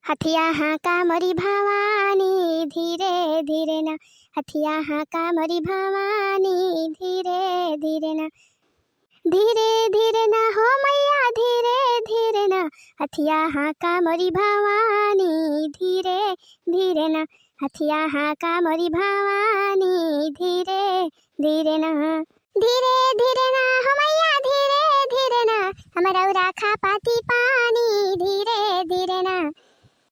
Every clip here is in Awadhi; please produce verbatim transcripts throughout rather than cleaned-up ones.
हथिया हाँका मोरी भवानी धीरे धीरे ना, हथिया हाँका मोरी भवानी धीरे धीरे ना, धीरे धीरे ना हो मैया धीरे धीरे ना, हथिया हाँका मोरी भवानी धीरे धीरे ना, हथिया हाँका मोरी भवानी धीरे धीरे ना, धीरे धीरे ना हो मैया धीरे धीरे ना, हम रौरा खा पाती पानी धीरे धीरे ना,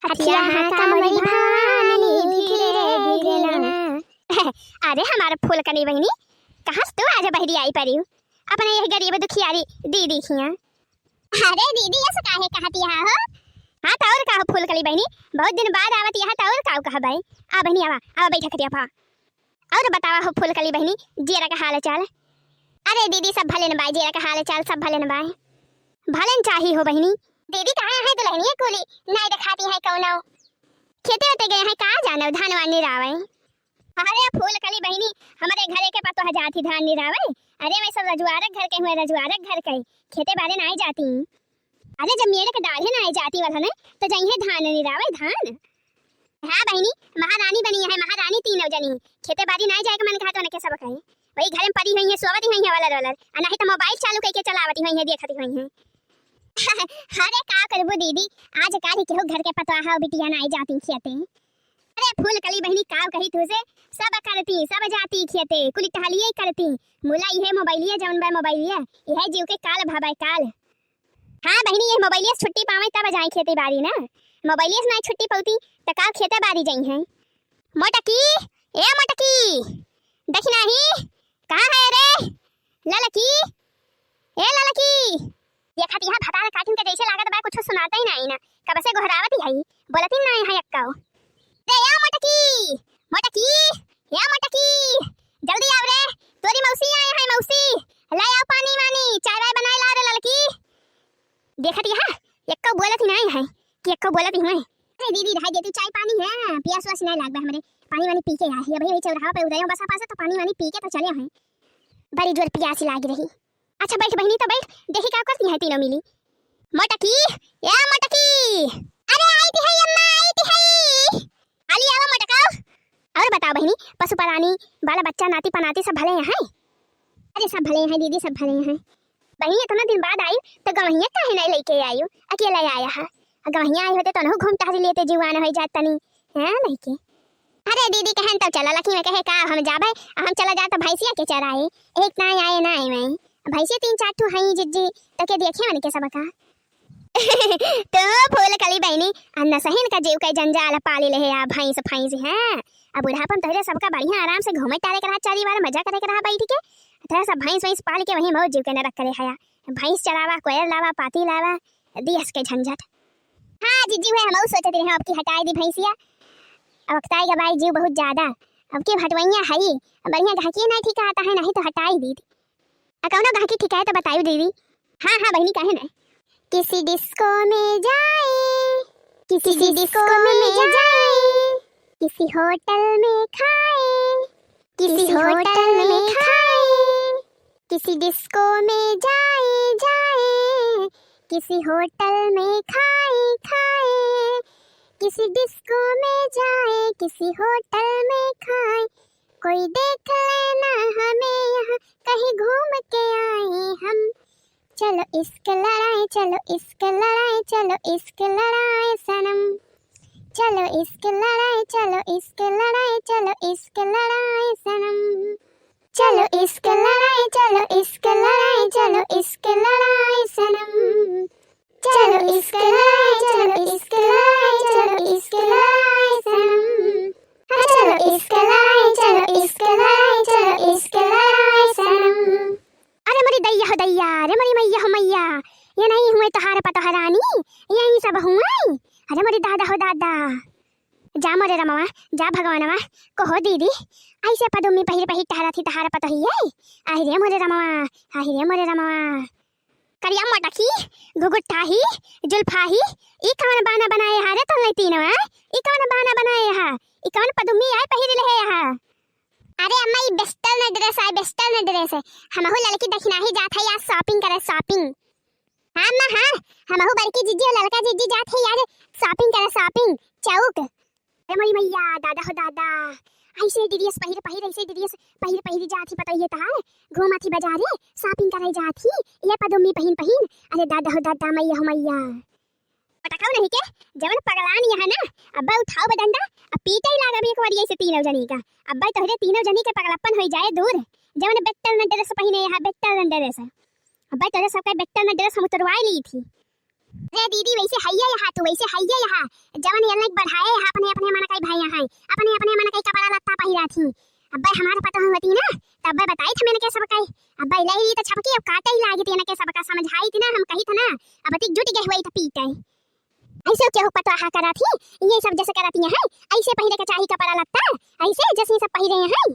हथिया हाँका मोरी भवानी धीरे धीरे ना। अरे हमार फूलकली बहिनी, कहाँ से तू आज बहरी आई पड़ी? अपने यह गरीब दुखियारी दीदी खिया। अरे दीदी, ऐसे काहे कहत यहाँ हो? हाँ, तो और का हो फूलकली बहिनी, बहुत दिन बाद आवत यहाँ, तो और का कहबै? आ बहिनी, आवा, आवा, बैठा खटिया पा। और बतावा हो फूलकली बहिनी, जियरा का हाल चाल? अरे दीदी, सब भले न बाय, जियरा का हाल चाल सब भले न बाय। भले न चाही हो बहिनी। दीदी, कहाँ है दुल्हनिया कुली? नाई देखाती है कौनो। खेते वेते गए हैं का, जानो धान वान निरावे। अरे फूलकली बहिनी, हमरे घरे के पतोह जाती धान निरावे। अरे मैं सब रजवारक घर के हुए, रजवारक घर के, खेते बारे नाई जाती। अरे जब मेरे के दाढ़े नाई जाती वाला ने, तो जइहे धान निरावे धान। हाँ बहिनी, महारानी बनी है, महारानी तीनों जनी। खेते बारी नाई जाए के मन कहा तो उनके सब कहे। वही घर में पड़ी हुई है, सोवती हुई है वाला रोलर। आ नहीं तो मोबाइल चालू करके चलावती हुई है, देखती हुई है। अरे का करबू दीदी, आजकल केहू घर के पतोह बिटिया नाई जाती खेते। अरे फूलकली बहिनी, काव कही तुझे, सब करती, सब जाती खेते, कुली टहलिए करती। मुला इहे मोबाइलिया जौन बा मोबाइलिया, इहे जीव के काल भावे काल। हाँ बहिनी, ये मोबाइलिया से छुट्टी पावे तब जाए खेती बारी ना। मोबाइलिया से ना छुट्टी पौती त का खेते बारी जाई हैं? मोटकी, ए मोटकी, देखी नाही, कहाँ है रे? ललकी, ए ललकी। देखत यहाँ भतार काटिन के जैसे लागत बा, कुछ सुनाते ही नाही ना। कब से गोहरावत ही है, बोलत ही नाही है एक्काओ। रे या मोटकी, मोटकी, या मोटकी, जल्दी आव रे, तोरी मौसी आए हैं मौसी, ले आओ पानी वानी, चाय वाय बनाए ला रे ललकी। देखत यहाँ, एक्को बोलत ही नाही है, कि एक्को बोलत ही है। अरे दीदी, रह दे तू, चाय पानी है, पियास वास नाही लाग बा हमरे, पानी वानी पी के आए हैं। अभी वही चौराहा पे उतरे हैं बसा पासे, तो पानी वानी पी के तो चले हैं। बड़ी जोर पियास लाग रही। अच्छा बैठ बहिनी, तो बैठ, देखी का करती हैं तीनों मिली। मोटकी, ए मोटकी। अरे आईती है अम्मा, आईती है। आली आवा मोटका। और बताओ बहिनी, पशु प्राणी, बाल बच्चा, नाती पनाती सब भले हैं? अरे सब भले हैं दीदी, सब भले हैं। बहिनी इतना दिन बाद आई तो गवहिया काहे नहीं लेके आई, अकेला आया है। आ गवहिया आई होते तो नहु घूम टहरी लेते, जुआन हो जात तनी, हैं लइके। अरे दीदी कहन तो चला लकी में कहे का हम जाबे, आ हम चला जात भैंसिया के चराए। एक ना आए ना आए मैं। भैंसिया तीन चार ठो हई जिज्जी, तो के देखे मन के सबका। तो फूलकली बहिनी, अन्ना सहिन का जीव के जंजाल पाली ले है या भैंस फैंस हैं। अब बुढ़ापन तोहरे सबका बढ़िया आराम से घूमे टारे के रहा, चारी वाला मजा करे के रहा बैठ के। तोहरा सब भैंस वैंस पाल के वहीं बहुत जीव के नरक करे हया। भैंस चरावा, कोयर लावा, पाती लावा, दियस के झंझट। हाँ जिज्जी, हुए हमहू सोचत रहे अब की हटाई दी भैंसिया। अब अकताई गबाई जीव बहुत ज्यादा। अब की हटवैया हई, बढ़िया गहकी ना ठीक आता है, नहीं तो हटाई दी। आ कौनो गहकी ठीक है तो बतायू दीदी। हाँ हाँ बहिनी, काहे ना। किसी डिस्को में जाए, किसी डिस्को में जाए, किसी होटल में खाए, किसी होटल में खाए, किसी डिस्को में जाए, जाए, किसी होटल में खाए, खाए, किसी डिस्को में जाए, किसी होटल में खाए, कोई देख लेना हमें यहाँ, कहीं घूम के आए हम। चलो इश्क लड़ाए, चलो इश्क लड़ाए, चलो इश्क लड़ाए सनम। चलो इश्क लड़ाए, चलो इश्क लड़ाए, चलो इश्क लड़ाए सनम। चलो इश्क लड़ाए, चलो इश्क लड़ाए, चलो इश्क लड़ाए सनम। चलो इश्क लड़ाए, चलो इश्क लड़ाए, चलो इश्क लड़ाए सनम। हाँ, चलो इश्क लड़ाए, चलो इश्क लड़ाए, चलो इश्क लड़ाए सनम। अरे मोरी दैया हो दैया, अरे मोरी मैया हो मैया, ये नहीं हुए तोहार पतोह रानी, यही सब हुए। अरे मोरी दादा हो दादा, जा मोरे रमवा, जा भगवानवा, कहो दीदी, ऐसे पदुम्मी पहिर पहिर टहरा थी तोहार पतोहिए। आहि रे मोरे रमवा, आहि रे मोरे रमवा। करिया मोटकी, घुघुट्टाही, जुल्फाही, ई कवन बाना बनाए हा रे तोहने तीनवा? ई कवन बाना बनाए हा? ई कवन पदुम्मी आए पहिर ले हा? अरे अम्मा, ई western dress आए, western dress। हमहू ललकी दखिनाही जात है आज shopping करे, shopping। हाँ अम्मा, हाँ, हमहू बड़की जिज्जी और ललका जिज्जी जात है यार shopping करे, shopping चौक। अरे मोरी मैया, दादा हो दादा, ऐसे dress पहिर पहिर, ऐसे dress पहिर पहिर जात ही, पता ही है तहार, घूमत ही बाजारे, shopping करे जात ही, ये पदुम्मी पहिन पहिन। अरे दादा हो दादा, मैया हो मैया। पटकाऊ नहीं के, जवन पगलान यहाँ ना, अब्बा उठाओ बडंडा, अब पीटे ही लागब एक बार ऐसे तीनों जनी का। अब्बा तोहरे तीनों जनी के पगलापन होई जाए दूर। जवन बेटर न dress पहिने यहाँ, बेटर न dress। अब्बा तोहरे सबका बेटर न dress हम उतरवाई ली थी। अरे दीदी, वैसे हइये यहाँ तू, वैसे हइये यहाँ। जवन ये लोग बढ़ाए यहाँ, अपने अपने मन का ही भाई यहाँ है, अपने अपने मन का ही कपड़ा लत्ता पहिरा थी। अब्बा हमारे पता होती ना, तब बताई था मैंने के सबका। अब्बा इलाई तो छपकी अब काटे ही लागी थी ना, के सबका समझाई थी ना, हम कही था ना, अब अतिक जुट गए हुए तो पीटे। ऐसे केहू पतोहा करा थी, ये सब जैसे करती हैं, ऐसे पहिरे के चाही कपड़ा लत्ता, ऐसे जैसे सब पहिरे हैं।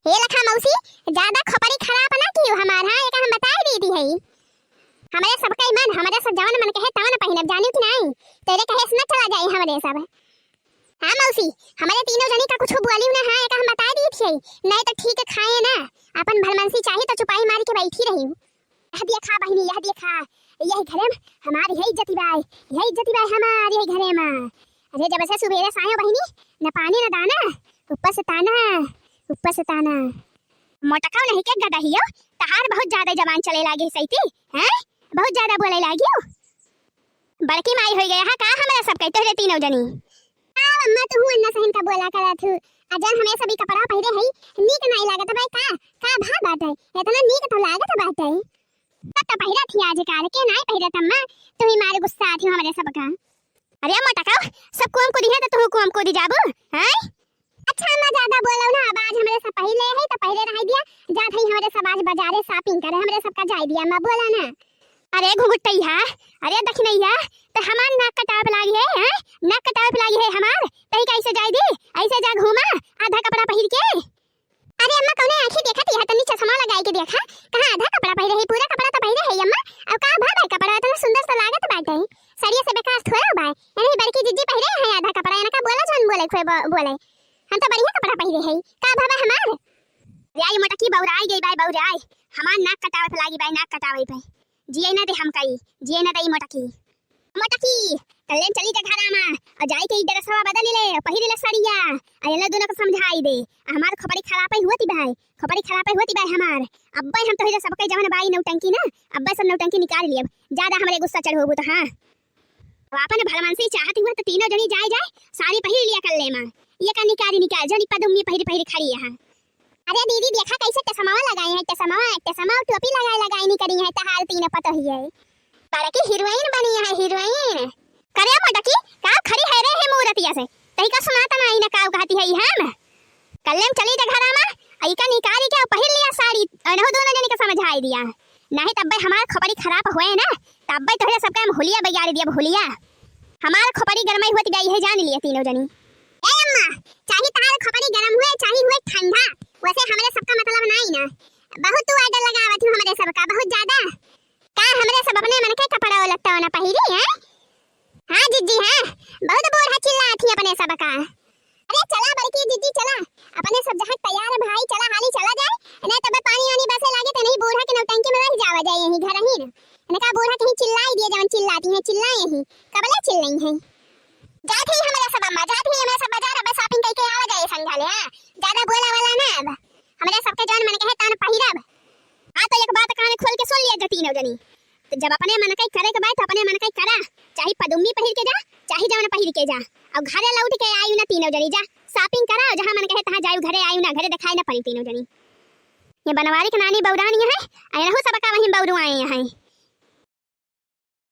हे लखा मौसी, ज्यादा खोपड़ी खराब ना कियो हमार, हाँ, एक हम बताई दीदी है। हमरे सबका ही मन, हमरे सब जवन मन कहे तवन पहिनब, जानियो कि नहीं? तेरे कहे से ना चला जाए हमरे सब। हाँ मौसी, हमरे तीनों जनी का कुछ बोलियो ना, हाँ, एक हम बताई दीदी है, नहीं तो ठीक खाए ना, अपन भलमनसी चाही तो चुपाई मार के बैठी रही। यह देखा बहिनी, यह देखा, यही घरे में हमार यही इज्जती बाय, यही इज्जती बाय हमार यही घरे में। अरे जब से सुबेरे से आयो बहिनी, न पानी न दाना, ऊपर से ताना, ऊपर से ताना। मोटकाऊ नहीं के गदहियो, तहार बहुत ज्यादा जबान चले लागे सैती, हैं? बहुत ज्यादा बोले लागियो। बड़की माई होई गया है का हमरा सबके, तोहरे तीनों जनी? का अम्मा, तू हूँ अन्ना सहिन का बोला करत हूँ। आ जन हमें सभी कपड़ा पहिरे हई, नीक नाई लागत भाई का? का भा बात है? इतना नीक तो लागत बात है। तब तो पहिरत ही आजकल के नाई पहिरत अम्मा, तू ही मारे गुस्सा आती हो हमरे सबका। अरे अम्मा टकाओ, सब कुआम कूदी है तो तू कुआम कूदी जाबू, हैं? अच्छा अम्मा, ज्यादा बोलो ना, अब आज हमरे सब पहिले है तो पहिले रह दिया, जात है हमरे सब आज बाजारे shopping करे, हमरे सबका जाए दिया अम्मा, बोला ना। अरे घुघुटैया, अरे दखिनैया, तो हमार नाक कटावे पे लागी है, हैं? नाक कटावे पे लागी है हमार, तही का ऐसे जाए दी, ऐसे जा घूमा, आधा कपड़ा पहिर के। अरे अम्मा, कौने आँखी देखत है? तनी चश्मा लगाई के देखा, कहाँ आधा कपड़ा पहिरे है, पूरा कपड़ा तो पहिरे है अम्मा। अब का भा भाई, कपड़ा इतना सुंदर सा लागत बाटे, सड़िया से बेकार थोड़ा बाय। यानी बड़की जिज्जी पहिरे है आधा कपड़ा, इनका बोला जौन बोले खोए बो-, बोले। हम तो बढ़िया कपड़ा पहिरे है, का भा भाई हमार? रे आई मोटकी बौराई गई बाय, बौराई। हमार नाक कटावे पे लागी बाय, नाक कटावे पे। जिए ना दे हमका ई, जिए ना दे ई मोटकी। मोटकी, कल्ले चली जा घरा मा, और जाई के ई ड्रेसवा बदल ले, पहिर ले सड़िया, और ये दोनों को समझाई दे। आ हमार खोपड़ी खराब ही होती भाई, खोपड़ी खराब ही होती भाई हमार। अब्बे हम तोहरे सबके जवन बाई नौटंकी ना, अब्बे सब नौटंकी निकाल लियब। ज्यादा हमरे गुस्सा चढ़ोबू तो हाँ। अब आपन भलमनसी चाहत हुआ तो तीनों जनी जाए जाए, साड़ी पहिर लिया कल्ले मा। ये का निकारी निकाल, जनी पदुम्मी पहिर पहिर खड़ी यहाँ। अरे दीदी, देखा कैसे चश्मावा लगाई है, चश्मावा, चश्मा और टोपी लगाए लगाए नहीं करी है, तहार तीन पतोहिए। बड़की हीरोइन बनी है, हीरोइन। करे मोटकी, का खड़ी है रे, है मूरतिया से? तई का सुनाता ना, आई ना का कहती है हम? कल्ले में चली जा घरा मा, आई का निकारी के पहिर लिया साड़ी, अनहु दोनों जनी के समझाई दिया। नहीं तब्बे हमार खोपड़ी खराब होए ना, तब्बे तोहरे सबका हम हुलिया बिगाड़ दिया, हुलिया। हमार खोपड़ी गरमाई होती गई है, जान लिया तीनों जनी। ए अम्मा, चाहे तहार खोपड़ी गरम हुए, चाहे हुए ठंडा, वैसे हमरे सबका मतलब नाई ना। बहुत तू order लगावत हूँ हमरे सबका, बहुत ज्यादा। का हमरे सब अपने मन के कपड़ा लत्ता ना पहिरी हैं? हाँ जिज्जी, हाँ, बहुत बूढ़ा चिल्लात ही अपने सबका। अरे चला बड़की जिज्जी चला, अपने सब जहाँ तैयार है भाई, चला हाली चला जाए, नहीं तब पानी वानी बसे लागे तो नहीं बूढ़ा के नौटंकी में रह जावा जाए यहीं घर ही। इनका बूढ़ा कहीं चिल्लाई दिए, जवन चिल्लाती हैं, चिल्लाए ही, कबले चिल्लाई हैं। जात ही हमारा सब अम्मा, जात ही हमारा सब बाजार, अब shopping करके आवा जाए संझा ले, हाँ? ज्यादा बोला वाला ना अब। हमरे सबके जौन मन कहे तौन पहिरब। हाँ, तो एक बात कान खोल के सुन लिया जा तीनों जनी। तो जब अपने मन का ही करे के बात, तो अपने मन का ही करा, चाहे पदुम्मी पहिर के जा, चाहे जवन पहिर के जा, और घरे लौट के आयु ना तीनों जनी, जा shopping करा, जहाँ मन कहे तहाँ जायु, घरे आयु ना, घरे दिखाई ना पड़ी तीनों जनी। ये बनवारी के नानी बौरानी है, अनहु सबका वहीं बौरू आए हैं।